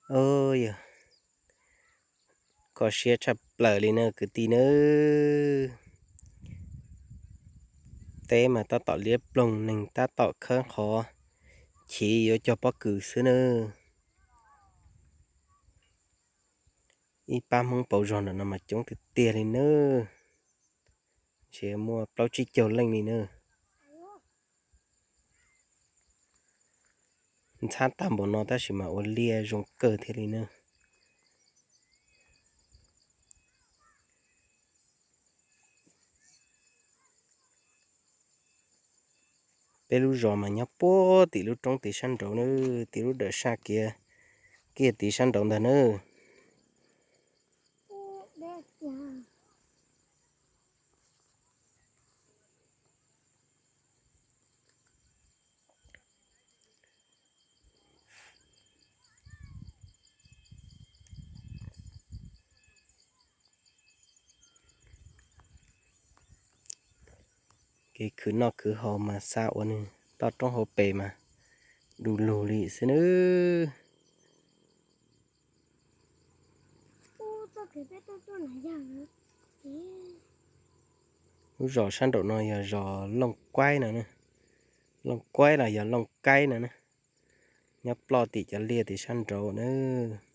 Ov, yog kho siab tshaj plaws li na kwv tij nawb. Teb mas tab tom liab ploog, neeg tab tom khawb qhov chiv yuav cog pob kws xwb nawb. Ib pab Hmoob pauv zog ntawm no mas coob tiag tiag li nawb. Ntshe muaj plaub tsib caug leej li nawb. Ntxhab tag npaum no tab sis mas ua liaj zoo kawg thiab li nawb. Peb lub zos mas nyob puag tim lub roob tim sab nraud nawb, tim lub dawm saj kiag, kiag tim sab nraud ntag nawb. Kev khwv noj khwv haus mas xa ua nws toj roob hauv pes mas du lug li xwb nawb. Lub zos sab nraum no yog zos Looj Kuaib no, Looj Kuaib los yog Looj Kaib no na, nyob ploj tim cov liaj tim sab nraud nawb.